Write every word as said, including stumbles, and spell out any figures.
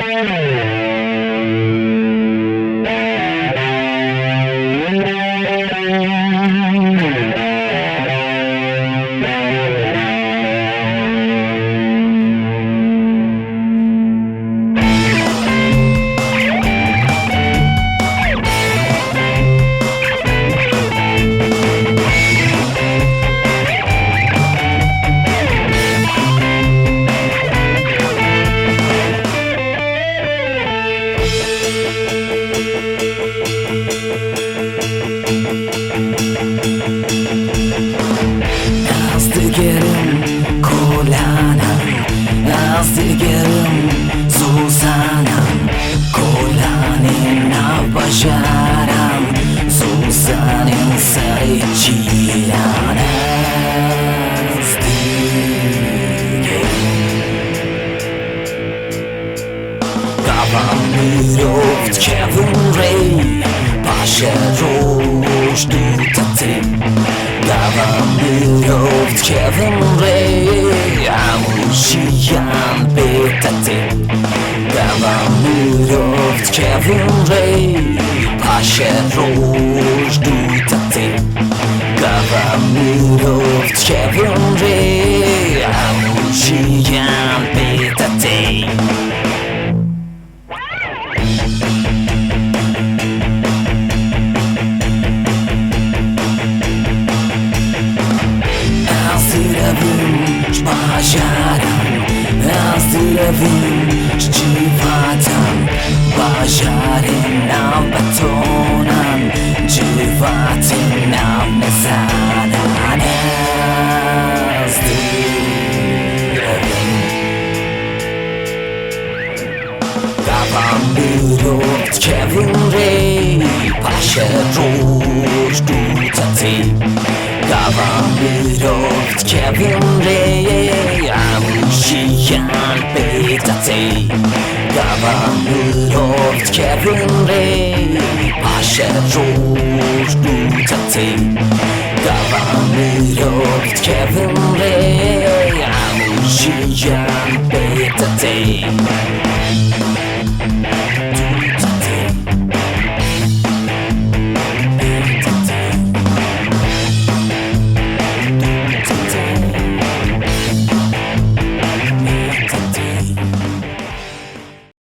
Ez digerim kolanan, ez digerim zûzanan, kolanên nav bajaran, zûzanên serê çîlan ez digerim. Gava mirov dikevin rê, paşê roj dû te tê. Gava mirov dikevin rê, hemû jiyan bê te tê. Gava mirov dikevin rê, paşê roj dû te tê. Gava mirov dikevin rê, hemû jiyan bê te tê. Ez direvim ji bajaran, ez direvim ji civatan, bajarên nav betonan, civatên nav mezanan. Ez direvim. Gava mirov dikevin rê, paşê roj dû te tê. Gava mirov dikevin rê, hemû jiyan bê te tê. Gava mirov dikevin rê, paşê roj dû te tê. Gava mirov dikevin rê, hemû jiyan bê te tê.